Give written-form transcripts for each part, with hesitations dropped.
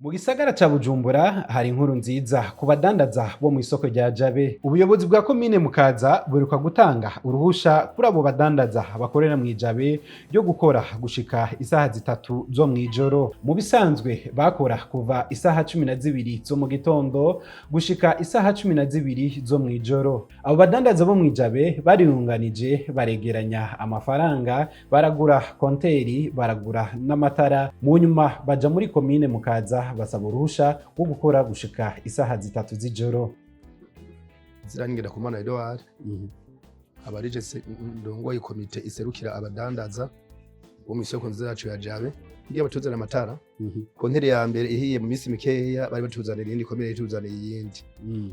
Mu gisagara ca Bujumbura hari inkuru nziza ku badandaza bo mu isoko rya Jabe. Ubuyobozi bwa komine Mukaza buheruka gutanga uruhusha kuri abo badandaza bakorera mu Ijabe ryo gukora gushika isaha 3 zo mw'ijoro. Mu bisanzwe bakora kuva isaha 12 zo mu gitondo gushika isaha 12 zo mw'ijoro. Abo badandaza bo mu Ijabe bariyunganije, baregeranya amafaranga, baragura konteri, baragura n'amatara, mu nyuma baja muri komine Mukaza basaba uruhusha rwo gukora gushika isaha 3 z'ijoro. Zirangenda ku Mana Edouard, abarije ndongoye komite iserukira abadandaza bo mw'isoko nziza yacu ya Jabe. Kugira batuzanire amatara, konteri ya mbere ihiye mu minsi mikeya, bari batuzanira iyindi, komine ituzaniye iyindi,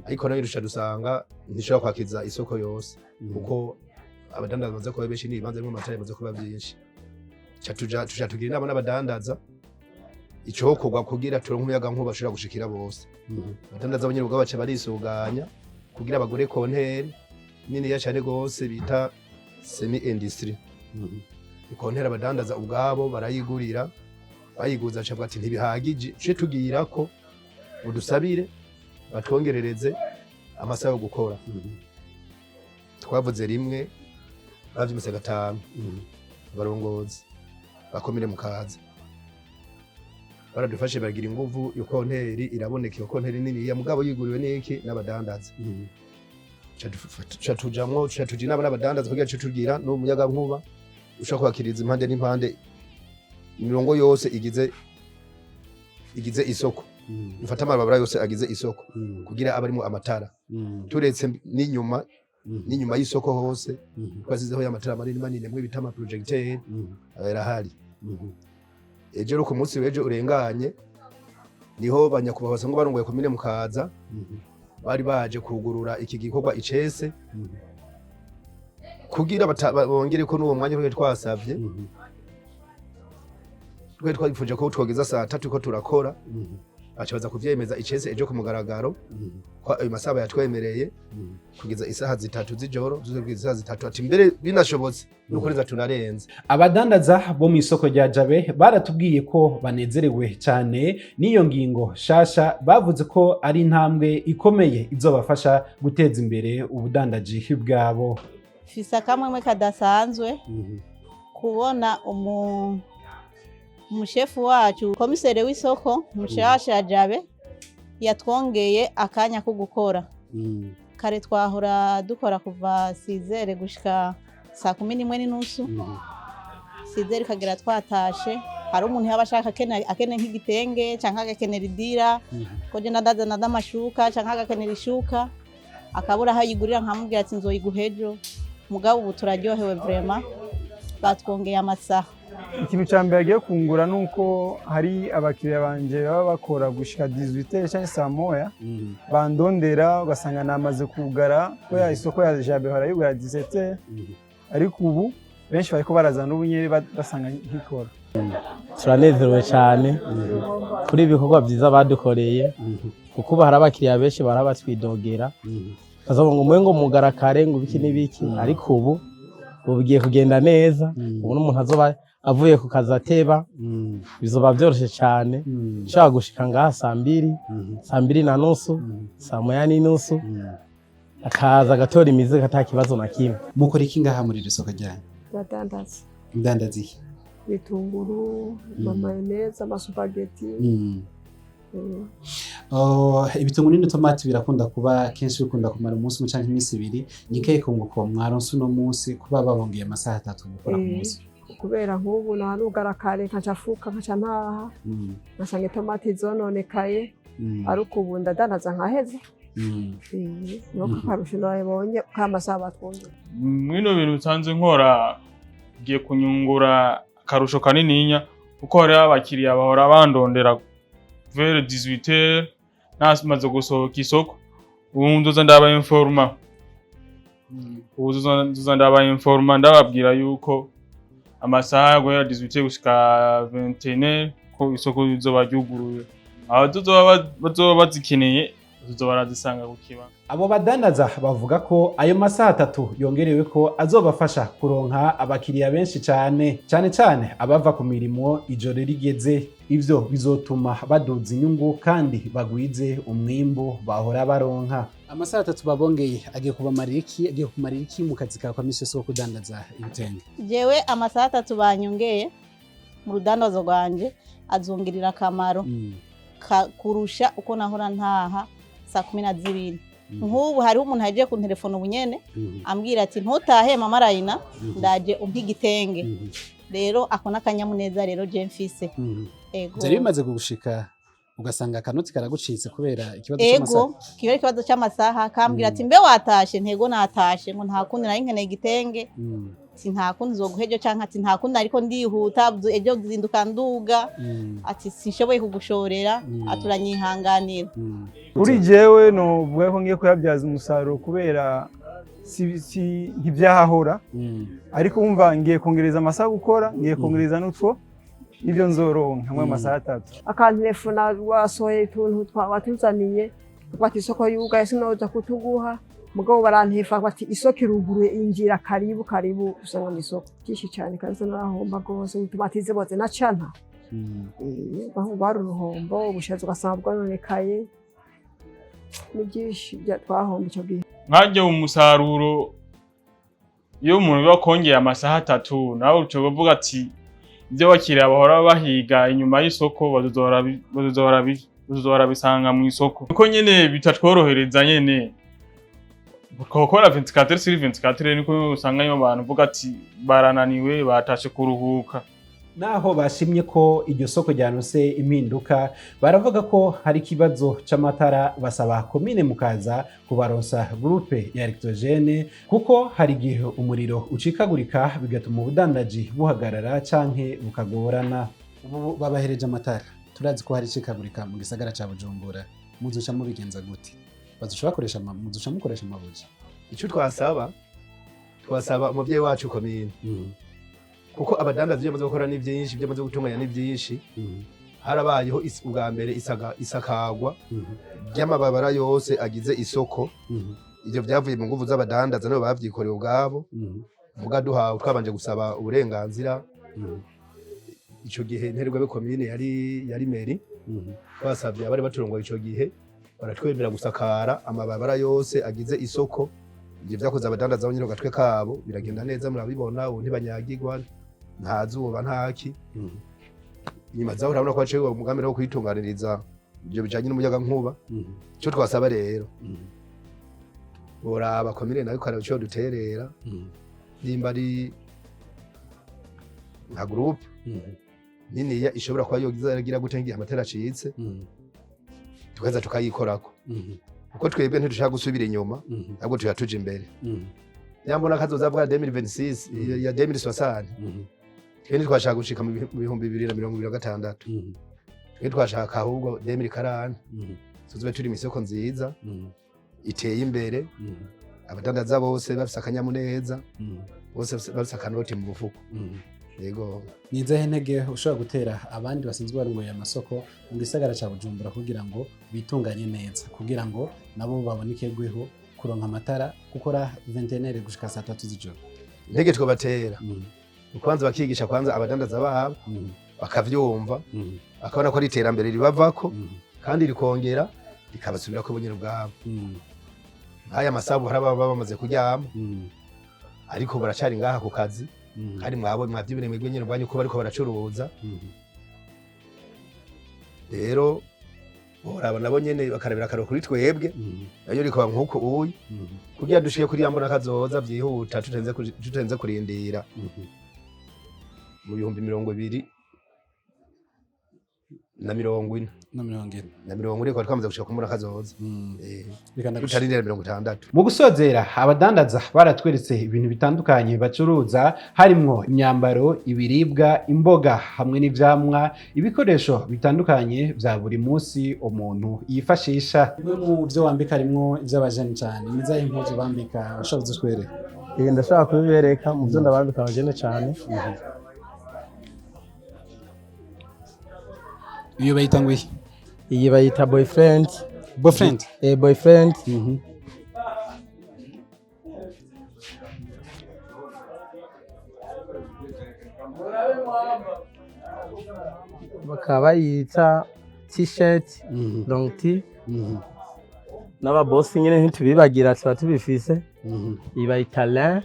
ariko nayo duca dusanga ntishobora kwakiza isoko yose, kuko abadandaza bamaze kuba benshi n'ibibanza birimwo amatara bimaze kuba vyinshi. Tuca tugira inama n'abadandaza icokorwa kugira turonke umuyagankuba bashobora gushikira bose. Abadandaza bo nyene ubwabo baca barisuganya kugira bagure konteri niniya cane gose bita semi industrie. Ikonteri abadandaza ubwabo barayigurira, bayiguza aca avuga ati: "Ntibihagije, tuce tugira ko udusabire batwongerereze amasaha yo gukora." Twavuze rimwe, bavyimuse gatanu. Abarongozi bakomine Mukaza baradufashe, baragira inguvu, iyo konteri iraboneka. Iyo konteri niniya mugabo yiguriwe n'iki? N'abadandaza. Tuca tujamwo, tuca tuja inama n'abadandaza kugira tuce tugira n'umuyagankuba ushobora kwakiriza impande n'impande, imirongo yose igize isoko, dufate amabarabara yose agize isoko, kugira abe arimwo amatara, turetse n'inyuma y'isoko hose twasizeho y'amatara manini manini mwe bita ama projecteur, arahari. Ejo rero, ku munsi w'ejo urenganye, niho banyakubahwa basanzwe barongoye komine Mukaza bari baje kugurura iki gikorwa icese, kugira bongere ko n'uwo mwanya twari twasavye. Twari twifuje ko twogeza saa 3 ko turakora, baca baza kuvyemeza icese ejo ku mugaragaro ko ayo masaha yatwemereye kugeza isaha 3 z'ijoro, kugeza isaha 3, ati mbere binashobotse nuko tunarenze. Abadandaza bo mu isoko rya Jabe baratubwiye ko banezerewe cyane n'iyo ngingo shasha. Bavuze ko ari intambwe ikomeye izobafasha guteza imbere ubudandaji bwabo. Mfise akamwemwe kadasanzwe kubona umushefu wacu, komisere w'isoko mushasha ya Jabe, yatwongeye akanya ko gukora. Kare twahora dukora kuva 6h gushika saa 11:30, 6h ikagera twatashe. Hari umuntu yaba ashaka akeneye nk'igitenge canke agakenera idira, ko je ndazana n'amashuka, canke agakenera ishuka akabura aho ayigurira, nkamubwira ati: "Nzoyiguha ejo." Mugabo ubu turaryohewe vraiment, batwongeye amasaha. Ikintu cya mbere agiye kungura ni uko hari abakiriya banje baba bakora gushika 18 cyangwa saa 1, bandondera ugasanga namaze kugara, kubera isoko ya Jabe barayugara 17, ariko ubu benshi bariko baraza n'ubunyeri basanga nkikora. Turanezerewe cyane kuri ibi bikorwa byiza badukoreye, kuko ubu hari abakiriya benshi barabatwidogera, bazavuga ngo mwe ngo mugara kare, ngo ibiki n'ibiki, ariko ubu bigiye kugenda neza. Ubu n'umuntu azoba avuye ku kazi ateba, bizoba byoroshye cyane. Ushobora gushika ngaha saa 2, saa 2:30, saa 1:30, akaza agatora imizigo ata kibazo na kimwe. Mukora iki ngaha muri iri soko ryanyu? Ndadandaza. Mudandaza iki? Ibitunguru, amamayoneze, amasupageti. Oh, ibitunguru n'itomati birakunda kuba kenshi bikunda kumara umunsi umwe canke iminsi 2. Ni kahe kunguko mwaronse uno munsi kuba babongeye amasaha 3 gukora ku munsi? Kubera nk'ubu nanugara kare, nkaca fuka, nkaca ntaha, ngasanga itomati zononekaye, ariko ubu ndadandaza nkaheza. Nuko akarusho nabonye k'amasaha batwongeye. Mwino bintu nsanzwe nkora ngiye kunyungura akarusho kanininya, kuko hariho abakiriya bahora bandondera vers 18h namaze gusohoka isoko. Ubu nzoza ndaba informa, ubu nzoza ndaba informa, ndababwira yuko amasaha guhera 18h gushika 21h ko isoko rizoba ryuguruye, abazoba bazoba bazikeneye. Bazoza barazisanga ku kibanza. Abo badandaza bavuga ko ayo masaha 3 yongerewe ko azobafasha kuronka abakiriya benshi cane, cane cane abava ku mirimo ijoro rigeze. Ivyo bizotuma baduza inyungu kandi bagwize umwimbu bahora baronka. Amasaha 3 babongeye agiye kubamarira iki? Agiye kumarira iki mu kazi kawe ka misi yose ko kudandaza ibitenge? Jewe amasaha 3 banyongeye mu rudandazo rwanje azongirira akamaro kurusha uko nahora ntaha saa 12. Nk'ubu hariho umuntu agiye ku telefone ubunyene ambwira ati ntutahe mama Rayina, ndaje umpa igitenge. Rero ako n'akanyamuneza rero je mfise. Ego. Byari bimaze kugushika ugasanga akanoti karagucitse kubera ikibazo cy'amasaha? Ego, kiba ikibazo cy'amasaha, kambwira ati mbe watashe? Ntego natashe, ngo nta kundi nari nkeneye igitenge. Ati nta kundi uzoguha ejo, canke ati nta kundi ariko ndihuta, ejo zinduka nduga. Ati sinshoboye kugushorera, ati uranyihanganira. Kuri jewe novuga ko ngiye kuyabyaza umusaruro kubera si ntibyahahora, ariko umva ngiye kongereza amasaha gukora, ngiye kongereza n'utwo nibyo nzoronka hamwe amasaha 3. Akantelefona wasohoye utuntu watuzaniye, bati isoko yugaye sinoza kutuguha, mugabo barantefa bati isoko iruguruye, injira, karibu karibu. Usanga mu isoko byinshi cyane kabisa, narahomba rwose, utumati ziboze na cana. Aho bari uruhombo, ubushaza ugasanga bwanonekaye, ni byinshi twahomba icyo gihe. Nkarya umusaruro iyo umuntu biba kongeye amasaha 3, nawe uca uvuga ati ibyo abakiriya bahora bahiga inyuma y'isoko bazoza barabisanga mu isoko, kuko nyene bitatworohereza nyene gukora 24 sur 24. Niko usanga nyuma abantu uvuga ati barananiwe, batashe kuruhuka. Naho bashimye ko iryo soko ryanose impinduka, baravuga ko hari ikibazo c'amatara. Basaba komine Mukaza kubaronsa groupe ya électrogène, kuko hari igihe umuriro ucikagurika bigatuma ubudandaji buhagarara canke bukagorana. Ubu babahereje amatara, turazi ko hari icikagurika mu gisagara ca Bujumbura. Muzoca mubigenza gute? Bazoca bakoresha muzoca mukoresha amabuji? Icyo twasaba umuvyeyi wacu komine, kuko abadandaza ibyo bamaze gukora ni byinshi, ibyo bamaze gutunganya ni byinshi. Harabayeho ubwa mbere isakagwa ry'amababara yose agize isoko. Ibyo byavuye mu nguvu z'abadandaza, nabo bavyikoreye ubwabo. Muga duhawe, twabanje gusaba uburenganzira. Ico gihe nterwa komine yari mairie. Twasabye abari baturongoye ico gihe, baratwemera gusakara amababara yose agize isoko. Ibyo vyakoze abadandaza bo nyine ku gatwe kabo, biragenda neza, murabibona ubu ntibanyagirwa, nta zuba, ntaki. Inyuma zaho urabona ko haciye umugambi wo kwitunganiriza ibyo bijanye n'umuyagankuba. Icyo twasaba rero, boraba komine nayo ikaraba ico duterera, nimba ari nka groupe niniya ishobora kuba yogira gute ngihe amatara acitse, tukaza tukayikorako, kuko twebwe ntidushaka gusubira inyuma, ahubwo tuya tuja imbere. Nyambona kazoza bwa 2026 ya 2060, twe ntitwashaka gushika mu 2026. Twe twashaka ahubwo 2040 tuzobe turi mw'isoko nziza iteye imbere, abadandaza bose bafise akanyamuneza, bose bafise akanoti mu mufuko. Yego. Ni izihe ntege ushobora gutera abandi basanzwe barongoye amasoko mu gisagara ca Bujumbura kugira ngo bitunganye neza, kugira ngo nabo babonekerweho kuronka amatara, gukora 21 gushika saa 3 z'ijoro? Intege twobatera, kwanza bakigisha kwanza abadandaza babo, bakavyumva, bakabona ko ari iterambere ribavako kandi rikongera rikabasubirako bo nyene ubwabo. Nk'aya masaha hari ababa bamaze kuryama, ariko baracari ngaha ku kazi. Kandi mwabo mwavyiboneye mwebwe nyene ubwanyu ko bariko baracuruza. Rero boraba nabo nyene bakarabira akaro kuri twebwe, nayo rikaba nk'uko uyu, kugira dushike kuri ya mbona kazoza vyihuta, tutenze kurindira mu 2040. Na 40. Na 40 twari twamaze gushika ku mbona kazoza. Reka ndagushimire. Tutarindira 60. Mu gusozera, abadandaza baratweretse ibintu bitandukanye bacuruza, harimwo imyambaro, ibiribwa, imboga hamwe n'ivyamwa, ibikoresho bitandukanye vya buri munsi umuntu yifashisha. Bimwe mu byo wambika harimwo ivy'abajene cane. Ni izahe impuzu bambika ushobora kuzitwereka? Ndashaka kubibereka mu byo ndabambika abajene cane. Iyo bayita ngo iki? Iyi bayita boyfriend. Boyfriend. Boyfriend. Bakaba bayita t-shirt, long t. N'ababosi nyine ntitubibagira, tuba tubifise. Iyi bayita lin.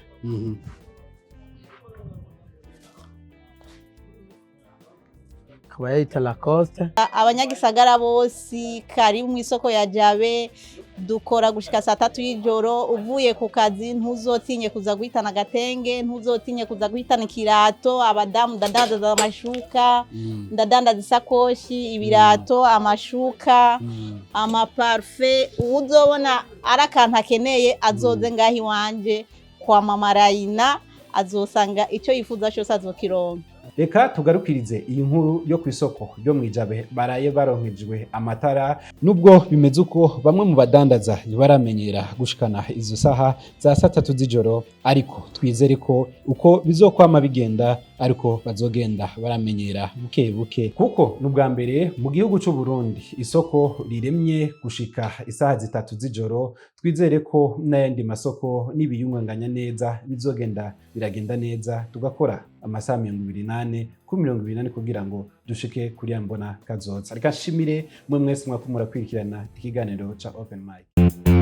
Akaba yayita Lacoste. Abanyagisagara bose, karibu mu isoko ya Jabe. Dukora gushika saa 3 y'ijoro. Uvuye ku kazi, ntuzotinye kuza guhitana agatenge, ntuzotinye kuza guhitana ikirato. Abadamu, ndadandaza amashuka, ndadandaza isakoshi, ibirato, amashuka, amaparufe. Uwuzobona ari akantu akeneye, azoze ngaho iwanje kwa Mama Rayina, azosanga icyo yifuza cyose, azokironka. Reka tugarukirize iyi nkuru yo ku isoko ryo mu Ijabe baraye baronkejwe amatara. Nubwo bimeze uko, bamwe mu badandaza ntibaramenyera gushikana izo saha za saa 3 z'ijoro, ariko twizere ko uko bizokwama bigenda ariko bazogenda baramenyera buke buke, kuko ni ubwa mbere mu gihugu c'u Burundi isoko riremye gushika isaha 3 z'ijoro. Twizere ko n'ayandi masoko n'ibiyunganganya neza bizogenda biragenda neza, tugakora amasaha 24 kuri 24 kugira ngo dushike kuri ya mbona kazoza. Reka nshimire mwe mwese mwako murakwirikirana ikiganiro ca Open Mic.